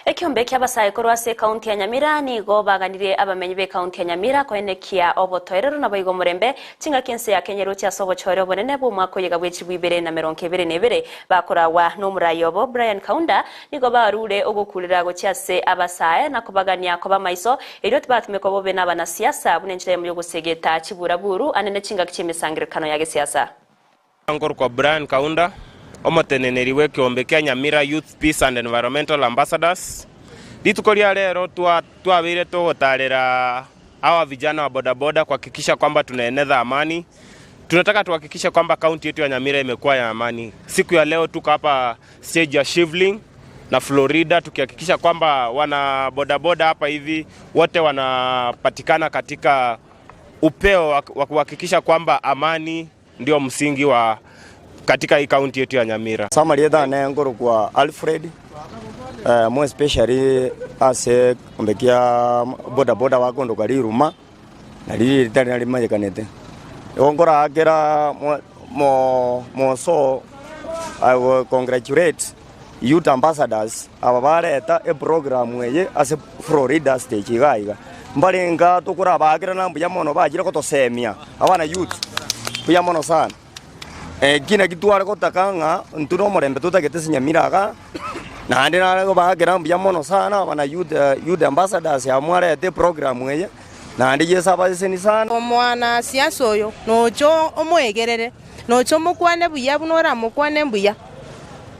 Ekiombe ki'abasae korwa ase ekaunti ya Nyamira nigo baganirie abamenyi b'ekaunti ya Nyamira koenekia obotoereru naboigo omorembe chingaki ense ya Kenya eroche ase obochore obonene bw'omwaka oyega bwe chilifu ibere na merongo ebere na ebere bakoragwa n'omorai obo Brian Kaunda nigo barure ogokurera gochia ase abasae na kobagania koba amaiso erio tibatumekwa bobe n'abanasiasa buna enchera eyemo y'ogosegeta chiburaburu anene chingaki chi'emesangererekano ya gesiasa. Nkorokwa Brian Kaunda, omoteneneri bw'ekeombe kia Nyamira Youth Peace and Environmental Ambassadors. Rituko ria rero twabeire togotarera hawa vijana wa bodaboda kuhakikisha kwamba tunaeneza amani. Tunataka tuhakikishe kwamba kaunti yetu ya Nyamira imekuwa ya amani. Siku ya leo tuko hapa stage ya Shivling na Florida tukihakikisha kwamba wana bodaboda hapa hivi wote wanapatikana katika upeo wa kuhakikisha kwamba amani ndio msingi wa katika hii kaunti yetu ya Nyamira. Ase amarieta ane nkorokwa Alfred, more especially ase ekeombe kia boda boda bakondoka riruma, nario ritari narimanyekanete. Igo nkoraakera mo moso I will congratulate youth ambassadors aba bareta eprogram eye ase Florida stage iga iga. Mbarenge tokorabaakera mbuya mono bachire gotosemia abana youth mbuya mono sana. Eki naki tware gotaka ng'a intwe nomorembe totagete ase Nyamira igaa, naende nare kobaakera mbuya mono sana abana youth youth ambassadors aba mwareta eprogram eye, naende Yeso abaseseni sana. Omwanasiasa oyo nocha omoegerere, nocha omokwane buya buna oramokwane mbuya.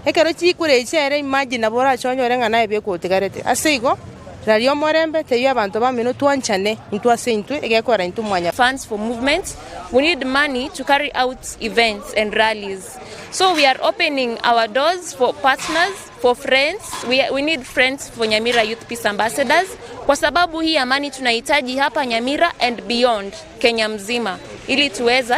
Ekero chikura echi chiaerire imagine nabo orache onyore ng'a naye bweka otigarete. Ase igo, raria omorembe, tebia abanto bamino twanchane intwe ase intwe, egekora intwe mwanya. Funds for movement, we need money to carry out events and rallies so we are opening our doors for partners, for friends, we, we need friends for Nyamira Youth Peace Ambassadors kwa sababu hii amani tunahitaji hapa Nyamira and beyond Kenya mzima ili tuweze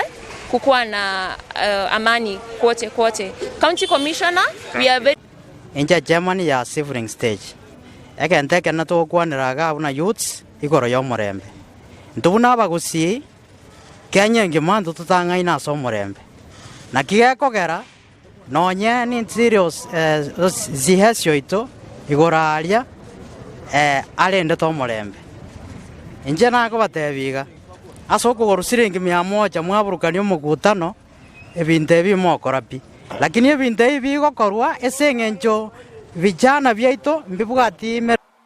kukuwa na uh, amani kote kote. County Commissioner, we are very Inche chairman ya Sifling Stage, egento ekenene togokwanera iga buna youths igoro y'omorembe. Intwe buna abagusii, Kenya engima intwe totang'aine ase omorembe. Naki gekogera nonye ninsirio Zihesi oito igoro aria arendete omorembe. Inche nakobatebia iga, ase okogorwa siringi mia moja mwaburukania omokutano, ebinto ebi mokora pi. Lakini ebinto ebi bigokorwa ase eng'encho vijana biaito mbibwati.